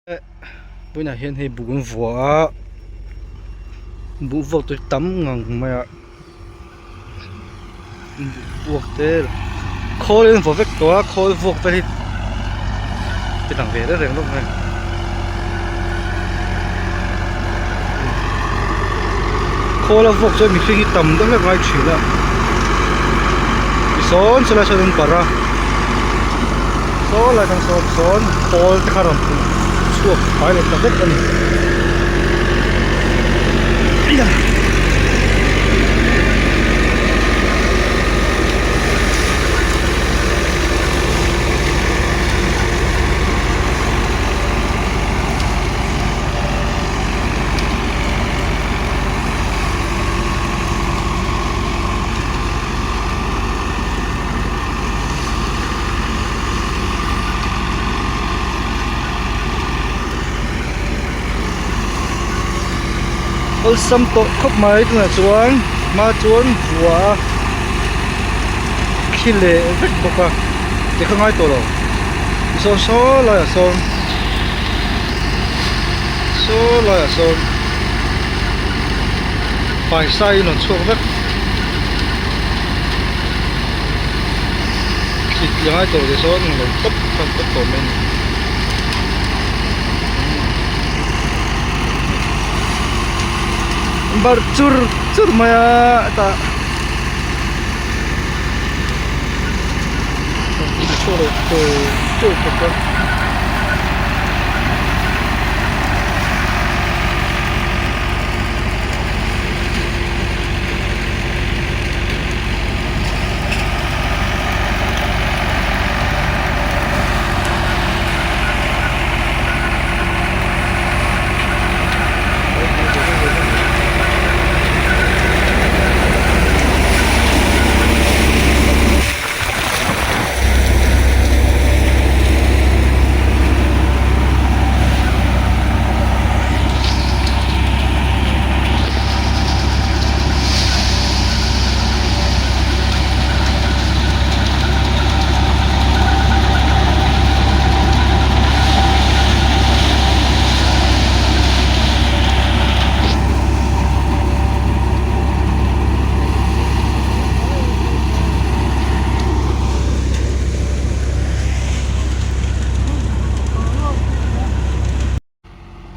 Vawiinah hian hei buk an vuah a buh vuak te tam ngang mai a buh vuak te khawl in vaw vek tawh a khawl vuak te hi ti lang ve reng reng bawk mai khawl a vuak chuan mihring hi tam deuh hlek ngai thin a tisawn chulai sawn an barh a. Saw lai atang sawn sawn pawl te kha rawn chhuak fai leh ta vek a ni. Awlsam tawh khawp mai tunah chuan hma chuan vua a khi leh vek bawk a ti kha ngai tawh lo sawn saw laiah sawn saw laiah sawn faisa in rawn chhuak vek. Thlit la ngai tawh te sawn englo tawp khan tawp tawh mai a ni. Barh chur chur mai a tah chur chur bawk a.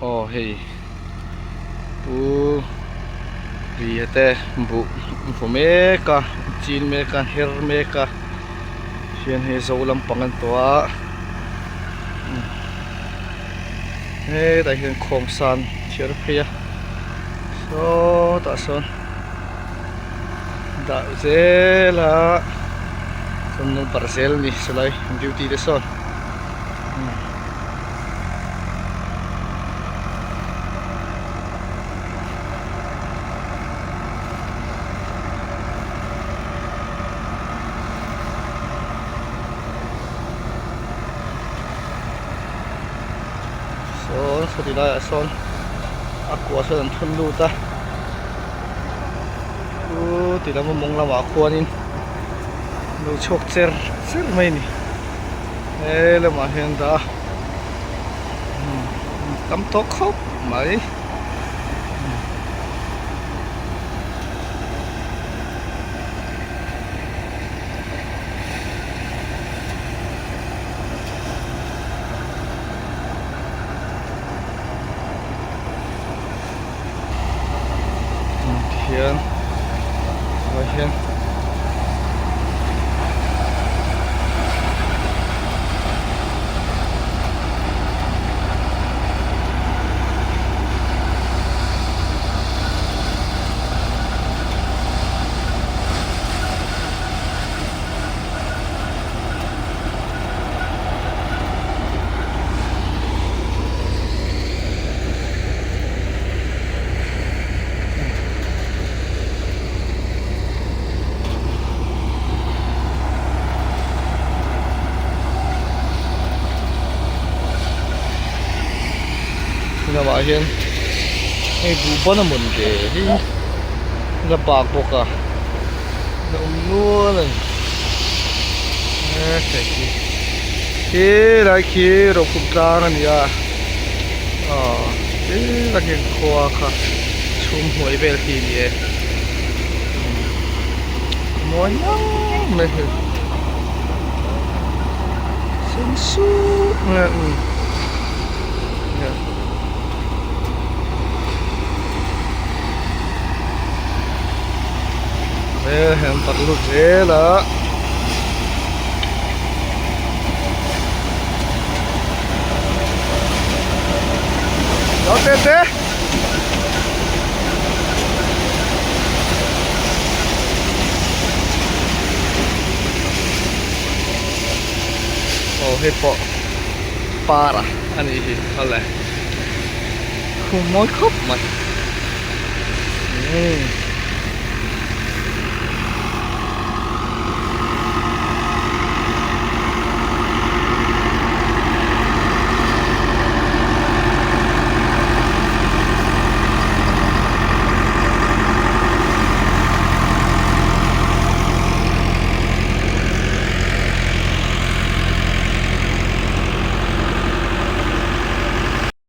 Aw hei pu ria te buh an vaw mek a an chin mek a an her mek a hian hei zo lampang an tawh a hetah hian khawm san thiar phei a sawtah sawn dah zel a chuan an lo barh zel a ni sawlai duty te sawn. Sawn sawti laiah sawn a kua sawn an thun lut a chu ti lam a mawng lamah khuanin lo chhuak cher cher mai a ni. He lamah hian dah a tam tawh khawp mai. Tihian ah hian Lamah hian hei buh ban a mawn ve hi la bak bawk a la awm nual a ni he khi helai khi rokhum tlang a ni a. Aw tir a hian khua kha chhum hnuai vel khi a ni e mawi ngang mai hei sen sup mai a umm vel hei an pat lut zel a. Đó tê tê. Aw hei pawh par a anih hi awle khum mawi khawp mai. Umm.